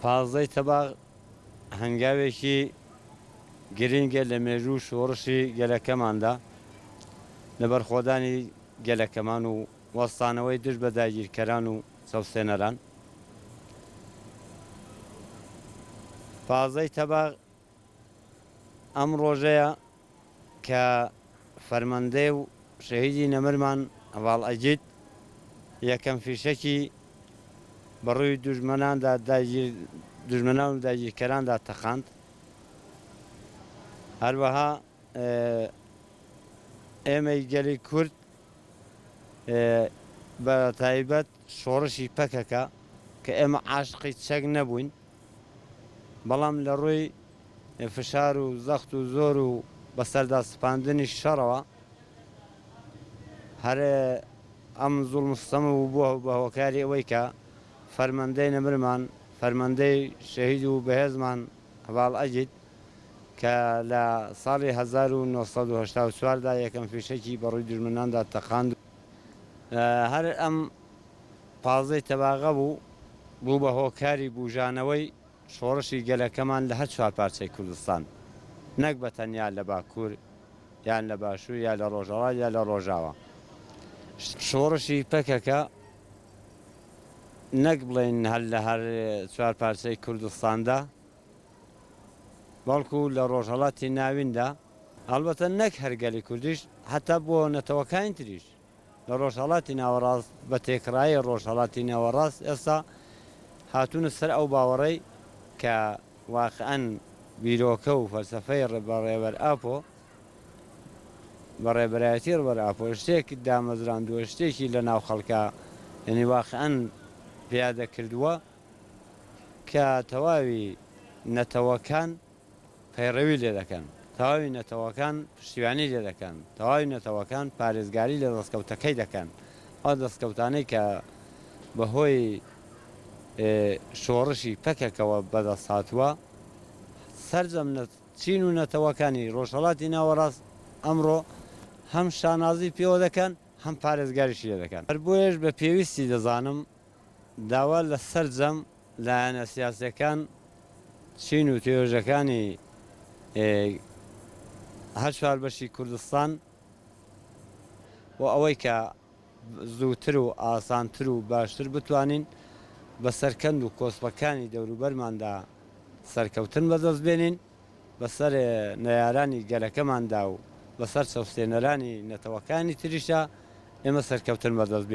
پازدەی تەباغ هەنگاوێکی گرنگە لە مێژوو و شۆڕشی گەلەکەماندا، لە بەرخۆدانی گەلەکەمان و وەستانەوەی دژ بە داگیرکەران و چەوسێنەران. پازدەی تەباغ ئەم ڕۆژەیە کە فەرماندەی و شەهیدی نەمرمان هەڤاڵ ئەگید یەکەم فیشەکی بە ڕووی دوژمناندا داگیر دوژمنان و داگیرکەراندا تەقاند. هەروەها ئێمەی گەلی کورد بە تایبەت شۆڕشی پەکەکە کە ئێمە عاشقی چەک نەبووین بەڵام لە ڕووی فشار و زەخت و زۆر و بەسەردا سپاندنی شەڕەوە هەر ئەم زوڵم و ستەمە بوو بە هۆکاری ئەوەی کە فەرمەندەی نەمرمان، فەرمەندەی شەهید و بەهێزمان هەڤاڵ ئەگید کە لە ساڵی 1984 دا یەکەم فیشەکی بە ڕووی دوژمناندا تەقاند و هەر ئەم پازدەی تەباغە بوو، بوو بە هۆکاری بووژانەوەی شۆڕشی گەلەکەمان لە هەر چوار پارچەی کوردستان، نەک بە تەنیا لە باکوور یان لە باشوور یا لە ڕۆژهەڵات یا لە ڕۆژاوا. شۆڕشی پەکەکە نەک بڵێین هەر لە هەر چوار پارچەی کوردستاندا، بەڵکو لە ڕۆژهەڵاتی ناویندا، ئەڵبەتە نەک هەر گەلی کوردیش، هەتا بۆ نەتەوەکانی تریش. لە ڕۆژهەڵاتی ناوەڕاست بە تێکڕایی ڕۆژهەڵاتی نێوەڕاست ئێستا هاتوونە سەر ئەو باوەڕەی کە واقعەن بیرۆکە و فەلسەفەی ڕێبەر ئاپۆ بە ڕێبەرایەتی ڕێبەر ئاپۆ شتێک دامەزراندووە، شتێکی لە ناو خەڵکا یانی واقعەن پیادە کردووە کە تەواوی نەتەوەکان پەیڕەوی لێ دەکەن، تەواوی نەتەوەکان پشتیوانی لێ دەکەن، تەواوی نەتەوەکان پارێزگاری لە دەستکەوتەکەی دەکەن، ئەو دەستکەوتانەی کە بە هۆی شۆڕشی پەکەکەوە بەدەست هاتووە، سەرجەم چین و نەتەوەکانی ڕۆژهەڵاتی ناوەڕاست ئەمڕۆ هەم شانازی پێوە دەکەن، هەم پارێزگاریشی لێ دەکەن. هەر بۆیەش بە پێویستی دەزانم داوا لە سەرجەم لایەنە سیاسیەکان، چین و توێژەکانی هەر چوار بەشی کوردستان بۆ ئەوەی کە زووتر و ئاسانتر و باشتر بتوانین بەسەر کەند و کۆسپەکانی دەوروبەرماندا سەرکەوتن بەدەست بێنین، بەسەر نەیارانی گەلەکەماندا و بەسەر چەوسێنەرانی نەتەوەکانی تریشدا ئێمە سەرکەوتن بەدەست بێنین.